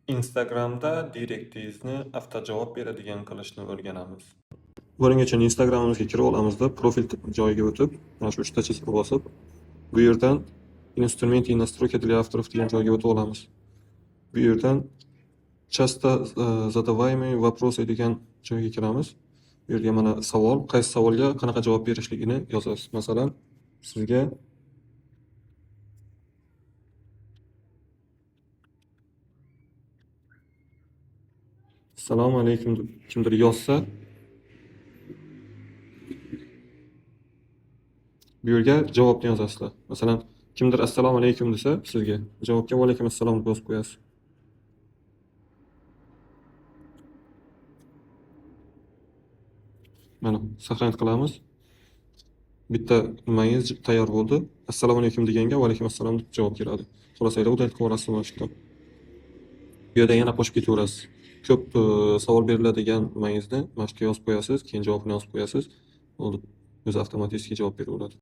Instagramda direktingizni avtojavob beradigan qilishni o'rganamiz. Buning uchun Instagramimizga kirib olamizda, profil joyiga o'tib, mana shu uchta chiziqni bosib, bu yerdan "Инструменты и настройки для авторов" degan joyga o'tib olamiz. Bu yerdan "Часто задаваемые вопросы" degan joyga kiramiz. Bu yerga mana savol, qaysi savolga qanaqa javob berishligini yozasiz. Masalan, sizga "Assalomu alaykum" deb kimdir yozsa, bu yerga javobni yozasizlar. Masalan, kimdir "Assalomu alaykum" desa, sizga javobga "Va alaykum assalom" deb yozib qo'yasiz. Mana, сохранить qilamiz. Bitta nimangiz tayyor bo'ldi. "Assalomu alaykum" deganga "Va alaykum assalom" deb javob keladi. Xohlasanglar, удалить qilib yuborasiz mana shu yerdan. Bu yerdan yana qo'shib ketaverasiz. Ko'p savol beriladigan nimangizni mana shu yerga yozib qo'yasiz, keyin javobini yozib qo'yasiz. Bo'ldi. O'zi avtomatik javob beraveradi.